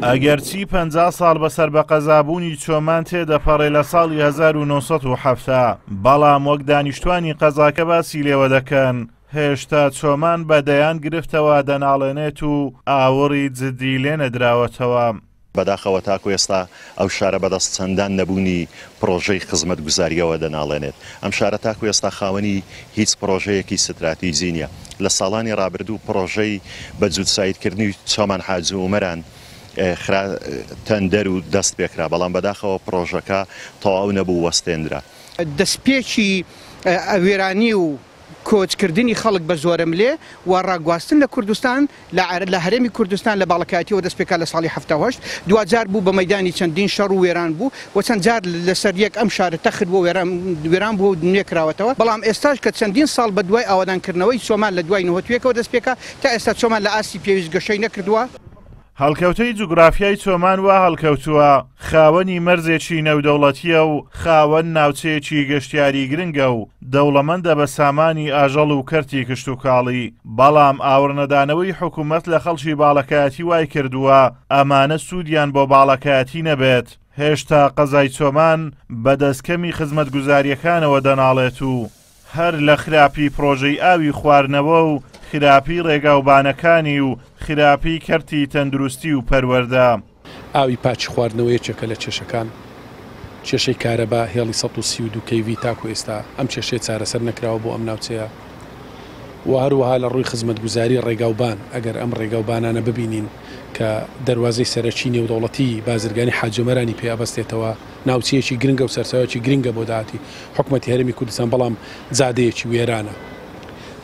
ئەگەرچی 50 ساڵ بەسەر بە قەزابوونی چۆمان تێدەپەڕێ لە ساڵی 1970، بەڵام وەک دانیشتوانی قەزاکە باسی لێوە دەکەن، هێشتا چۆمان بە دەیان گرفتەوە دەناڵێنێت و ئاوڕی جدی لێ نەدراوەتەوە. بەداخەوە تاکو ئێستا ئەو شارە بەدەست چەندان نەبوونی پڕۆژەی خزمەتگوزارییەوە دەناڵێنێت. ئەم شارە تاکو ئێستا خاوەنی هیچ پڕۆژەیەکی ستراتیجی نییە. لە ساڵانی ڕابردوو پڕۆژەی بە جووتسایدکردنی چۆمان حاجی ئومەران خرا تەندەر و دەست پێکرا، بەڵام بەداخەوە پڕۆژەکە تەواو نەبوو و وەستێنرا. دەستپێکی وێرانی و کۆچکردنی خەڵک بە زۆرەملێ و ڕاگواستن لە کوردستان لە لە هەرێمی کوردستان لە باڵەکایەتیەوە دەست پێکا لە ساڵی 78 دواجار بوو بە مەیدانی چەندین شەڕ و وێران بوو و چەند جار لەسەر یەک ئەم شارە تەخت بووە وێران وێران بووە و نوێ کراوەتەوە بەڵام ئێستاش کە چەندین ساڵ بە دوای ئاوەدانکردنەوەی چۆمان لە دوای 91ەوە دەست پێکا تا ئێستا چۆمان لە ئاستی پێویست گەشەی نەکردووە. هەڵکەوتەی جوگرافیای چۆمان وا هەڵکەوتووە، خاوەنی مەرزێکی نێودەوڵەتییە و خاوەن ناوچەیەکی گەشتیاری گرنگە و دەوڵەمەندە بە سامانی ئاژەڵ و کەرتی کشتوکاڵی، بەڵام ئاوڕنەدانەوەی حکومەت لە خەڵکی باڵەکایەتی وایکردووە ئەمانە سوودیان بۆ باڵەکایەتی نەبێت، هێشتا قەزای چۆمان بەدەست کەمی خزمەتگوزارییەکانەوە دەناڵێت و هەر لە خراپی پڕۆژەی ئاوی خواردنەوە و خراپی ڕێگاوبانەکانی و خراپی کەرتی تەندروستی و پەروەردە. ئاوی پاکی خواردنەوە یەکێکە لە کێشەکان، کێشەی کارەبا، هێڵی 132 کەی ڤی تاکو ئێستا ئەم کێشەیە چارەسەر نەکراوە بۆ ئەم ناوچەیە و هەروەها لە ڕووی خزمەتگوزاری ڕێگاوبان ئەگەر ئەم ڕێگاوبانانە ببینین کە دەروازەی سەرەکی نێودەوڵەتی بازرگانی حاجیۆمەرانی پێ ئەبەستێتەوە ناوچەیەکی گرنگە و سەرچاوەیەکی گرنگە بۆ داهاتی حکومەتی هەرێمی کوردستان، بەڵام جادەیەکی وێرانە.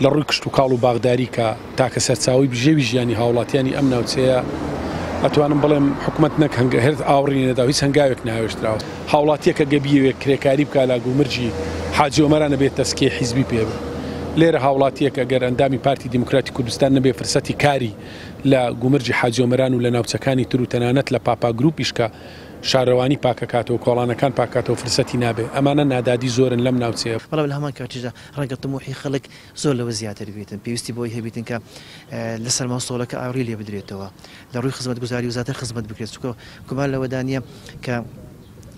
لە ڕووی کشتوکاڵ و باخداری کە تاکە سەرچاوەی بژێوی ژیانی هاوڵاتیانی ئەم ناوچەیە، ئەتوانم بڵێم حکومەت نەک هەر ئاوڕی نەداوە، هیچ هەنگاوێک ناوێشتراوە. هاوڵاتییەکە گە بیەوێت کرێکاری بکات لە گومرگی حاجی ئۆمەران ئەبێت تەسکیەی حیزبی پێ بێت. لێرە هاوڵاتییەک ئەگەر ئەندامی پارتی دیموکراتی کوردستان نەبێت فرسەتی کاری لە گومرگی حاجی ئۆمەران و لە ناوچەکانی تر و تەنانەت لە پاپا گروپیش کە شارەوانی پاکەکاتەوە کۆڵانەکان پاکاتەوە فرسەتی نابێ ئەمانە نادادی زۆرن لەم ناوچەیە. بەڵام لە هەمان کاتیشدا ڕەنگە تموحی خەڵک زۆر لەوە زیاتر بێتن، پێویستی بەوەی هەبیتن کە لە سەرما و سۆڵەکە ئاوڕی لێ بدرێتەوە، لە ڕووی خزمەتگوزاری و زیاتر خزمەت بکرێت، چونکە گومان لەوەدا نییە کە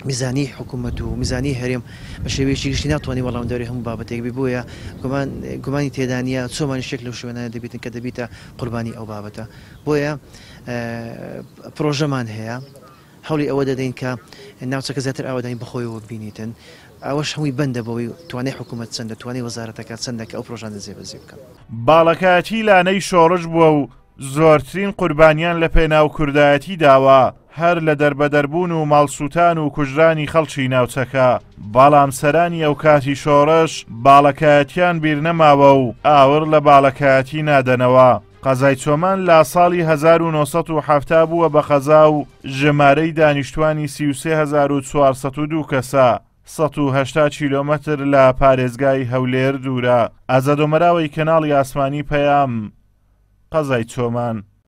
میزانیەی حکوومەت و میزانیەی هەرێم بە شێوەیەکی گشتی ناتوانێت وەڵامدەرەوەی هەموو بابەتێک بێت، بۆیە گومان گومانی تێدا نییە چۆمانیش یەک لەو شوێنانە دەبیتن کە دەبیتە قوربانی ئەو بابەتە، بۆیە پرۆژەمان هەیە. هەوڵی ئەوە دەدەین کە ناوچەکە زیاتر ئاوەدانی بەخۆیەوە ببینیتن، ئەوەش هەمووی بەندە بەوەی توانای حکوومەت چەندە، توانای وەزارەتەکە چەندە کە ئەو پرۆژانە جێبەجێ بکەن. باڵەکایەتی لانەی شۆڕش بووە و زۆرترین قوربانیان لە پێناو کوردایەتی داوە، هەر لە دەربەدەربوون و ماڵسووتان و کوژرانی خەڵکی ناوچەکە، بەڵام سەرانی ئەوکاتی شۆڕش باڵەکایەتیان بیرنەماوە و ئاوڕ لە باڵەکایەتی نادەنەوە. قەزای چۆمان لە ساڵی 1970 بووە بە قەزا و ژمارەی دانیشتوانی 33402 کەسە، 180 کیلۆمەتر لە پارێزگای هەولێر دوورە. ئازاد ئۆمەراوەی کەناڵی ئاسمانی پەیام، قەزای چۆمان.